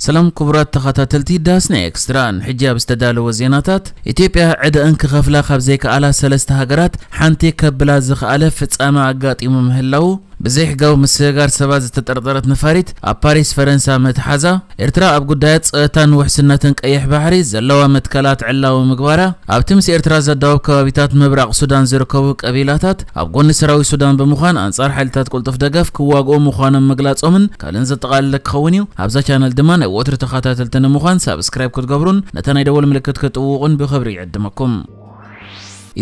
ሰላም ክቡራት ተኸታተልቲ ዳስና ኤክስትራ፣ ንሕጂ ኣብ ዝተዳለወ ዜናታት፣ ኢትዮጵያ ዕዳኣን ክኸፍላ ካብ ዘይከኣላ ሰለስተ ሃገራት ሓንቲ ከብላ ዝኸኣለ ፍጻመ ኣጋጢሙ ምህላዉ፣ ብዘይሕጋዊ ምስግጋር ሰባት ዝተጠርጠረት ነፋሪት ኣብ ፓሪስ ፈረንሳ ምትሓዛ፣ ኤርትራ ኣብ ጉዳያት ጸጥታን ውሕስነትን ቀይሕ ባሕሪ ዘለዋ መትከላት ዕላዊ ምግባራ፣ ኣብቲ ምስ ኤርትራ ዘዳውብ ከባቢታት ምብራቕ ሱዳን ዝርከቡ ቀቢላታት ኣብ ጎኒ ሰራዊት ሱዳን ብምዃን ኣንጻር ሓይልታት ቅልጡፍ ደገፍ ክዋግኡ ምዃኖም ምግላጾምን ካልእን ዘጠቓለለ ክኸውን እዩ። ኣብዛ ቻነል ድማ ናይ ወትሩ ተኸታተልቲ ንምዃን ሳብስክራይብ ክትገብሩን ነታ ናይ ደወል ምልክት ክትጥውቑን ብኽብሪ ይዕድመኩም።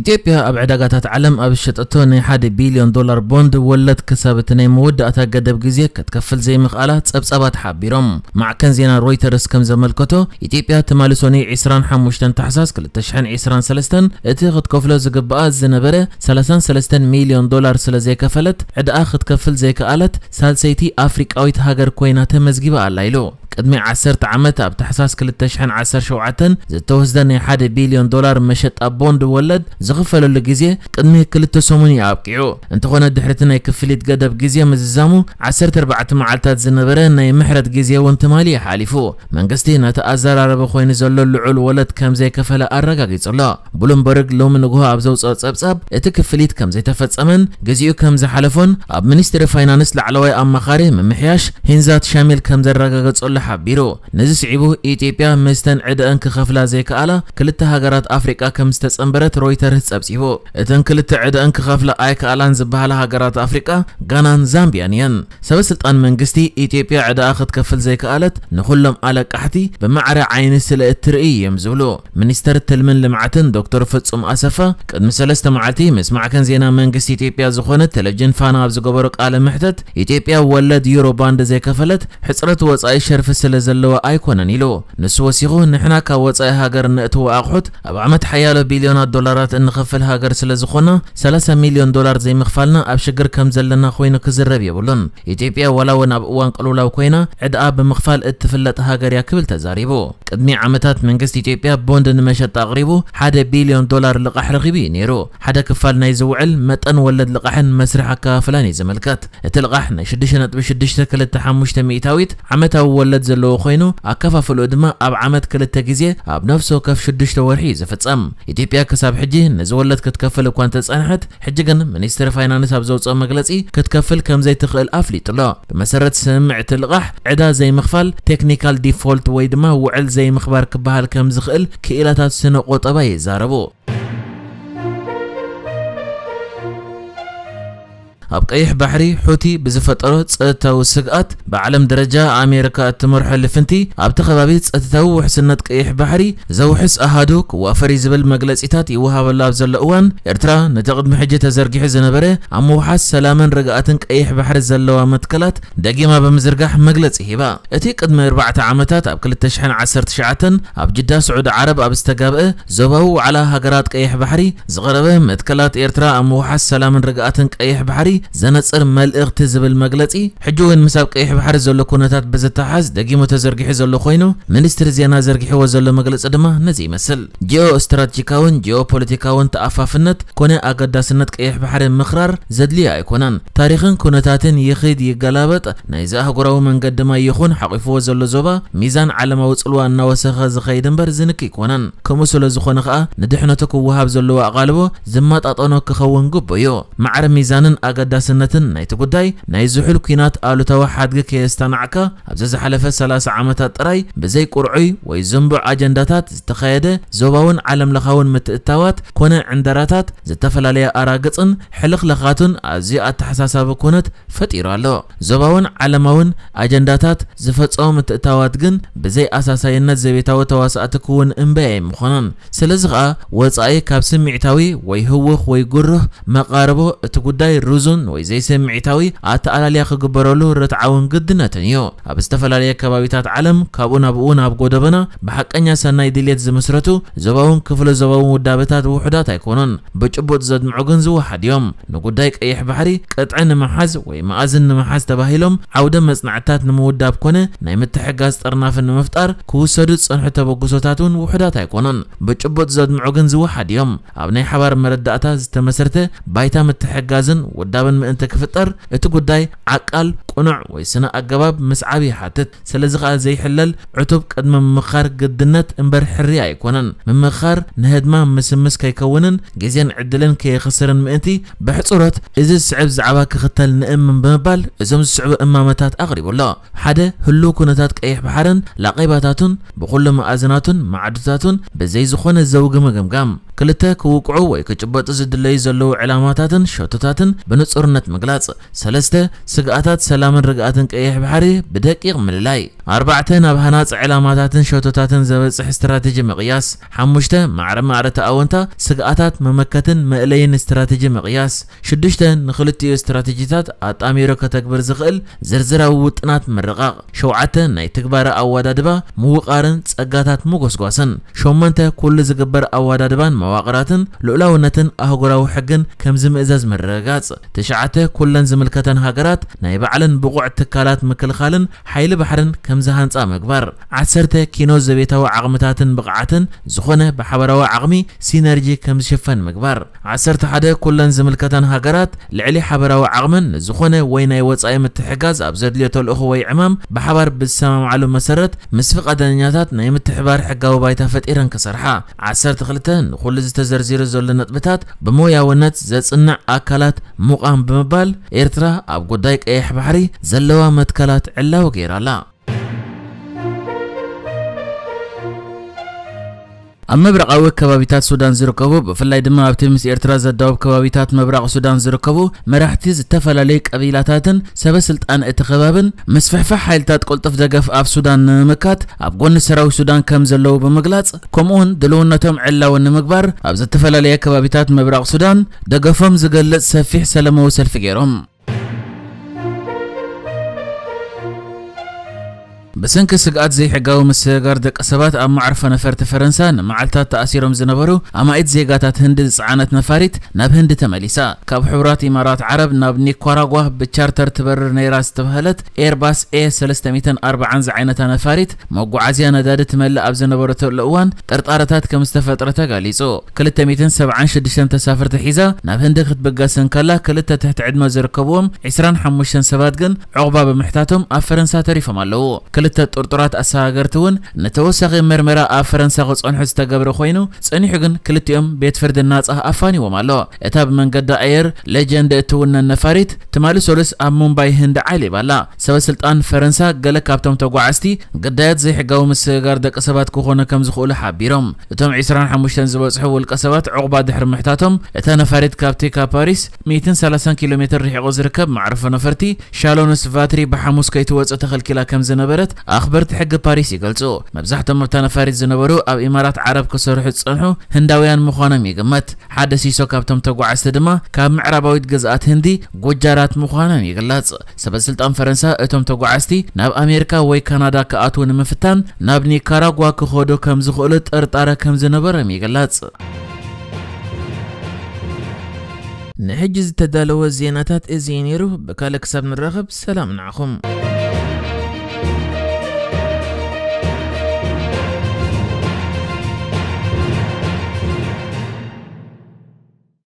ኢትዮጵያ ኣብ ዕዳጋታት ዓለም ኣብ ዝሸጠቶ ናይ ሓደ ቢልዮን ዶላር ቦንድ ወለድ ክሳብ እቲ ናይ መወዳእታ ገደብ ግዜ ክትከፍል ዘይምኽኣላ ጸብጻባት ሓቢሮም። ማዕከን ዜና ሮይተርስ ከም ዘመልከቶ፣ ኢትዮጵያ ትማሊ ሰኑይ ዕስራን ሓሙሽተን ታሕሳስ ክልተ ሽሕን ዕስራን ሰለስተን እቲ ክትከፍሎ ዝግብኣ ዝነበረ ሰላሳን ሰለስተን ሚልዮን ዶላር ስለ ዘይከፈለት፣ ዕዳኣ ክትከፍል ዘይከኣለት ሳልሰይቲ ኣፍሪቃዊት ሃገር ኮይና ተመዝጊባ ኣላ ኢሉ። ቅድሚ ዓሰርተ ዓመት ኣብ ታሕሳስ ክልተ ሽሕን ዓሰርተ ሸውዓተን ዝተወስደ ናይ ሓደ ቢልዮን ዶላር መሸጣ ቦንድ ወለድ ዝኽፈለሉ ግዜ ቅድሚ ክልተ ሰሙን እዩ ኣብቂዑ። እንተኾነ ድሕሪ እቲ ናይ ክፍሊት ገደብ ግዜ ምዝዛሙ ዓሰርተ ኣርባዕተ መዓልታት ዝነበረ ናይ ምሕረት ግዜ እውን ትማሊ እዩ ሓሊፉ። መንግስቲ ነቲ ኣዘራረቢ ኮይኑ ዘሎ ልዑል ወለድ ከም ዘይከፈለ ኣረጋጊጹ ኣሎ። ብሉምበርግ ሎሚ ንግሆ ኣብ ዘውጽኦ ጸብጻብ እቲ ክፍሊት ከም ዘይተፈጸመን ግዜኡ ከም ዝሓለፎን ኣብ ሚኒስትሪ ፋይናንስ ላዕለዋይ ኣማኻሪ ምምሕያሽ ሂንዛት ሻሚል ከም ዘረጋገጸሉ ሓቢሩ። ነዚ ስዒቡ ኢትዮጵያ ምስተን ዕዳኣን ክኸፍላ ዘይከኣላ ክልተ ሃገራት ኣፍሪቃ ከም ዝተጸንበረት ሮይተርስ ጸብጺቡ። እተን ክልተ ዕዳኣን ክኸፍላ ኣይከኣላን ዝበሃላ ሃገራት ኣፍሪቃ ጋናን ዛምቢያን እየን። ሰበ ስልጣን መንግስቲ ኢትዮጵያ ዕዳኣ ክትከፍል ዘይከኣለት ንኹሎም ኣለቃሕቲ ብማዕረ ዓይኒ ስለ እትርኢ እዮም ዝብሉ ሚኒስተር ትልምን ልምዓትን ዶክተር ፍጹም ኣሰፋ ቅድሚ ሰለስተ መዓልቲ ምስ ማዕከን ዜና መንግስቲ ኢትዮጵያ ዝኾነ ቴሌቪዥን ፋና ኣብ ዝገበሮ ቃለ መሕተት፣ ኢትዮጵያ ወለድ ዩሮ ባንድ ዘይከፈለት ሕጽረት ወጻኢ ሸርፊ ስለ ዘለዋ ኣይኮነን ኢሉ። ንሱ ወሲኹ፣ ንሕና ካብ ወጻኢ ሃገር ነእትዎ ኣቑሑት ኣብ ዓመት ሓያሎ ቢልዮናት ዶላራት እንኸፍል ሃገር ስለ ዝኾና፣ ሰላሳ ሚልዮን ዶላር ዘይምኽፋልና ኣብ ሽግር ከም ዘለና ኮይኑ ክዝረብ የብሉን። ኢትዮጵያ ዋላ እውን ኣብ እዋን ቅልውላው ኮይና ዕዳኣ ብምኽፋል እትፍለጥ ሃገር እያ ክብል ተዛሪቡ። ቅድሚ ዓመታት መንግስቲ ኢትዮጵያ ቦንድ ንመሸጣ ኣቕሪቡ ሓደ ቢልዮን ዶላር ልቓሕ ረኺቡ እዩ ነይሩ። ሓደ ክፋል ናይዚ ውዕል መጠን ወለድ ልቓሕን መስርሕ ኣከፋፍላን እዩ ዝምልከት። እቲ ልቓሕ ናይ ሽዱሽተ ነጥቢ ሽዱሽተ ክልተ ሓሙሽተ ሚእታዊት ዓመታዊ ወለድ ዘለዎ ኮይኑ፣ ኣከፋፍልኡ ድማ ኣብ ዓመት ክልተ ግዜ ኣብ ነፍሲ ወከፍ ሽዱሽተ ወርሒ እዩ ዝፍጸም። ኢትዮጵያ ክሳብ ሕጂ ነዚ ወለድ ክትከፍል እኳ እንተጸንሐት፣ ሕጂ ግን ሚኒስትሪ ፋይናንስ ኣብ ዘውፅኦ መግለፂ ክትከፍል ከም ዘይትኽእል ኣፍሊጡ ኣሎ። ብመሰረት ስምምዕ እቲ ልቓሕ፣ ዕዳ ዘይምኽፋል ቴክኒካል ዲፎልት ወይ ድማ ውዕል ዘይምኽባር ክበሃል ከም ዝኽእል ክኢላታት ስነ ቆጠባ ይዛረቡ። ኣብ ቀይሕ ባሕሪ ሑቲ ብዝፈጠሮ ጸጥታዊ ስግኣት ብዓለም ደረጃ ኣሜሪካ እትመርሖ ልፍንቲ ኣብቲ ከባቢ ጸጥታዊ ውሕስነት ቀይሕ ባሕሪ ዘውሕስ ኣሃዱ ክዋፈር እዩ ዝብል መግለጺታት ይወሃበሉ ኣብ ዘሎ እዋን፣ ኤርትራ ነቲ ቅድሚ ሕጂ ተዘርጊሑ ዝነበረ ኣብ ምውሓስ ሰላምን ርግኣትን ቀይሕ ባሕሪ ዘለዋ መትከላት ደጊማ ብምዝርጋሕ መግለጺ ሂባ። እቲ ቅድሚ ኣርባዕተ ዓመታት ኣብ ክልተ ሽሕን ዓሰርተ ትሽዓተን ኣብ ጅዳ ስዑዲ ዓረብ ኣብ ዝተጋብአ ዞባዊ ዋዕላ ሃገራት ቀይሕ ባሕሪ ዝቐረበ መትከላት ኤርትራ ኣብ ምውሓስ ሰላምን ርግኣትን ቀይሕ ባሕሪ ዘነጽር መልእኽቲ ዝብል መግለጺ፣ ሕጂ እውን ምስ ኣብ ቀይሕ ባሕሪ ዘሎ ኩነታት ብዝተሓዝ ደጊሙ ተዘርጊሑ ዘሎ ኮይኑ፣ ሚኒስትሪ ዜና ዘርጊሕዎ ዘሎ መግለጺ ድማ ነዚ ይመስል። ጂኦ ስትራቴጂካውን ጂኦ ፖለቲካውን ተኣፋፍነት ኮነ ኣገዳስነት ቀይሕ ባሕሪ ምኽራር ዘድልዮ ኣይኮነን። ታሪኽን ኩነታትን ይኺድ ይገላበጥ፣ ናይዚ ኣህጉራዊ መንገዲ ማይ ይኹን ሓቂፍዎ ዘሎ ዞባ፣ ሚዛን ዓለማዊ ጽልዋ እናወሰኸ ዝኸይድ እምበር ዝንኪ ኣይኮነን። ከምኡ ስለ ዝኾነ ኸኣ፣ ንድሕነቱ ክወሃብ ዘለዎ ኣቓልቦ ዝመጣጠኖ ክኸውን ግቡእ እዩ። ማዕረ ሚዛንን ኣገዳስነትን ናይቲ ጉዳይ፣ ናይ ዝሑል ኲናት ኣሉታዊ ሓድጊ ከየስተናዕካ፣ ኣብዚ ዝሓለፈ ሰላሳ ዓመታት ጥራይ ብዘይ ቁርዑይ ወይ ዝንቡዕ ኣጀንዳታት ዝተኻየደ ዞባውን ዓለምለኻውን ምትእትታዋት ኮነ ዕንደራታት፣ ዝተፈላለየ ኣራግጽን ሕልኽላኻቱን ኣዝዩ ኣተሓሳሳቢ ኩነት ፈጢሩ ኣሎ። ዞባውን ዓለማውን ኣጀንዳታት ዝፈጸሙ ምትእትታዋት ግን ብዘይ ኣሳሳይነት ዘቤታዊ ተዋሳእቲ ክውን እምበይ ኣይምኾኑን። ስለዚ ኸኣ ወጻኢ ካብ ስምዒታዊ ወይ ህውኽ ወይ ግሩህ መቓርቦ እቲ ጉዳይ ርዙን ወይ ዘይስምዒታዊ ኣተኣላልያ ክግበረሉ ርትዓውን ግድነትን እዩ። ኣብ ዝተፈላለየ ከባቢታት ዓለም ካብኡ ናብኡ ናብ ጎደቦና ብሓቀኛ ሰናይ ድልየት ዝምስረቱ ዞባውን ክፍለ ዞባውን ውዳበታት ውሑዳት ኣይኮኑን። ብጭቡጥ ዘድምዑ ግን ዝወሓድ እዮም። ንጉዳይ ቀይሕ ባሕሪ ቅጥዒ ንምሓዝ ወይ መኣዝን ንምሓዝ ተባሂሎም ዓውደ መጽናዕትታት ንምውዳብ ኮነ ናይ ምትሕግጋዝ ጥርናፊ ንምፍጣር ክውሰዱ ዝጸንሑ ተበግሶታት እውን ውሑዳት ኣይኮኑን። ብጭቡጥ ዘድምዑ ግን ዝወሓድ እዮም። ኣብ ናይ ሓባር መረዳእታ ዝተመስረተ ባይታ ምትሕግጋዝን ውዳበን ምእንቲ ክፍጠር እቲ ጉዳይ ዓቃል፣ ቅኑዕ ወይ ስነ ኣገባብ ምስዓብ ይሓትት። ስለዚ ከኣ ዘይሕለል ዕቱብ ቅድሚ ምምኻር ግድነት እምበር ሕርያ ኣይኮነን። ምምኻር ንህድማ ምስምስ ከይከውንን ግዜን ዕድልን ከየኽስርን ምእንቲ ብሕጹረት እዚ ዝስዕብ ዛዕባ ክኽተል ንእምን ብምባል እዞም ዝስዕቡ እማመታት ኣቕሪቡ ኣሎ። ሓደ፣ ህሉው ኩነታት ቀይሕ ባሕርን ላቐይባታቱን ብኹሉ መኣዝናቱን ማዕድታቱን ብዘይ ዝኾነ ዘውጊ ምግምጋም። ክልተ፣ ክውቅዑ ወይ ክጭበጡ ዝድለዩ ዘለዉ ዕላማታትን ሸቶታትን ብንጹርነት ምግላጽ። ሰለስተ፣ ስግኣታት ሰላምን ርግኣትን ቀይሕ ባሕሪ ብደቂቕ ምልላይ። ኣርባዕተ፣ ናብ ሃናጺ ዕላማታትን ሸቶታትን ዘበጽሕ ስትራተጂ ምቕያስ። ሓሙሽተ፣ ማዕረ ማዕረ ተኣወንታ ስግኣታት መመከትን መእለይን ስትራተጂ ምቕያስ። ሽዱሽተ፣ ንኽልቲኡ ስትራተጂታት ኣጣሚሩ ከተግብር ዝኽእል ዝርዝራዊ ውጥናት ምርቓቕ። ሸውዓተ፣ ናይ ትግባረ ኣወዳድባ ምውቓርን ጸጋታት ምጎስጓስን። ሸሞንተ፣ ኩሉ ዝግበር ኣወዳድባን መዋቕራትን ልኡላውነትን ኣህጉራዊ ሕግን ከም ዝምእዘዝ ምርግጋጽ። ትሽዓተ፣ ኩለን ዝምልከተን ሃገራት ናይ ባዕለን ብቑዕ ትካላት ምክልኻልን ሓይሊ ባሕርን ከም ዝሃንጻ ምግባር። ዓሰርተ፣ ኪኖ ዘቤታዊ ዓቕምታትን ብቕዓትን ዝኾነ ብሓበራዊ ዓቕሚ ሲነርጂ ከም ዝሽፈን ምግባር። ዓሰርተ ሓደ፣ ኩለን ዝምልከተን ሃገራት ልዕሊ ሓበራዊ ዓቕመን ንዝኾነ ወይ ናይ ወጻኢ ምትሕጋዝ ኣብ ዘድልዮ ተልእኾ ወይ ዕማም ብሓባር ብዝሰማምዓሉ መሰረት ምስ ፍቓደኛታት ናይ ምትሕባር ሕጋዊ ባይታ ፈጢረን ክሰርሓ። ዓሰርተ ክልተ፣ ንኹሉ ዝተዘርዚሩ ዘሎ ነጥብታት ብሞያውነት ዘጽንዕ ኣካላት ምቋም ብምባል ኤርትራ ኣብ ጉዳይ ቀይሕ ባሕሪ ዘለዋ መትከላት ዕላዊ ገይራ ኣላ። ኣብ ምብራቓዊ ከባቢታት ሱዳን ዝርከቡ፣ ብፍላይ ድማ ኣብቲ ምስ ኤርትራ ዘዳውብ ከባቢታት ምብራቕ ሱዳን ዝርከቡ መራሕቲ ዝተፈላለዩ ቀቢላታትን ሰበ ስልጣን እቲ ከባብን፣ ምስፍሕፋሕ ሓይልታት ቅልጡፍ ደገፍ ኣብ ሱዳን ንምምካት ኣብ ጎኒ ሰራዊት ሱዳን ከም ዘለዉ ብምግላጽ፣ ከምኡውን ድልውነቶም ዕላዊ ንምግባር ኣብ ዝተፈላለየ ከባቢታት ምብራቕ ሱዳን ደገፎም ዝገልጽ ሰፊሕ ሰላማዊ ሰልፊ ገይሮም። ብሰንኪ ስግኣት ዘይሕጋዊ ምስግጋር ደቂ ሰባት ኣብ መዓርፎ ነፈርቲ ፈረንሳ ንመዓልታት ተኣሲሮም ዝነበሩ ኣማኢት ዜጋታት ህንዲ ዝጸዓነት ነፋሪት ናብ ህንዲ ተመሊሳ። ካብ ሕቡራት ኢማራት ዓረብ ናብ ኒኳራጓ ብቻርተር ትበርር ነይራ ዝተባህለት ኤርባስ ኤ ሰለስተ ሚእትን ኣርባዓን ዝዓይነታ ነፋሪት መጓዓዝያ ነዳዲ ትመልእ ኣብ ዝነበረትሉ እዋን ጥርጣረታት ከም ዝተፈጥረ ተጋሊጹ። ክልተ ሚእትን ሰብዓን ሽዱሽተን ተሳፈርቲ ሒዛ ናብ ህንዲ ክትብገስ እንከላ፣ ክልተ ትሕቲ ዕድመ ዝርከብዎም ዕስራን ሓሙሽተን ሰባት ግን ዑቕባ ብምሕታቶም ኣብ ፈረንሳ ተሪፎም ኣለዉ። ክልተ ጥርጡራት ኣሰጋገርቲ እውን ንተወሳኺ መርመራ ኣብ ፈረንሳ ክጸንሑ ዝተገብረ ኮይኑ፣ ጸኒሑ ግን ክልቲኦም ቤት ፍርዲ ናጻ ኣፋኒዎም ኣሎ። እታ ብመንገዲ ኣየር ሌጀንድ እትውነን ነፋሪት ትማሊ ሰሉስ ኣብ ሙምባይ ህንዲ ዓሊባ ኣላ። ሰበ ስልጣን ፈረንሳ ገለ ካብቶም ተጓዓዝቲ ግዳያት ዘይሕጋዊ ምስግጋር ደቂ ሰባት ክኾኑ ከም ዝኽእሉ ሓቢሮም። እቶም ዕስራን ሓሙሽተን ዝበጽሑ ውልቀ ሰባት ዑቕባ ድሕሪ ምሕታቶም፣ እታ ነፋሪት ካብቲ ካብ ፓሪስ ሚእትን ሰላሳን ኪሎ ሜትር ርሒቑ ዝርከብ መዕርፎ ነፈርቲ ሻሎንስ ቫትሪ ብሓሙስ ከይትወጽእ ተኸልኪላ ከም ዝነበረት ኣኽበርቲ ሕጊ ፓሪስ ይገልጹ። መብዛሕቶም ኣብታ ነፋሪት ዝነበሩ ኣብ ኢማራት ዓረብ ክሰርሑ ዝጸንሑ ህንዳውያን ምዃኖም ይግመት። ሓደ ሲሶ ካብቶም ተጓዓዝቲ ድማ ካብ ምዕራባዊት ግዝኣት ህንዲ ጉጃራት ምዃኖም ይግለጽ። ሰበ ስልጣን ፈረንሳ እቶም ተጓዓዝቲ ናብ ኣሜሪካ ወይ ካናዳ ክኣትዉ ንምፍታን ናብ ኒካራጓ ክኸዱ ከም ዝኽእሉ ጥርጣረ ከም ዝነበሮም ይግለጽ። ንሕጂ ዝተዳለወ ዜናታት እዚ እዩ ነይሩ። ብካልእ ክሳብ ንራኸብ ሰላም ንዓኹም።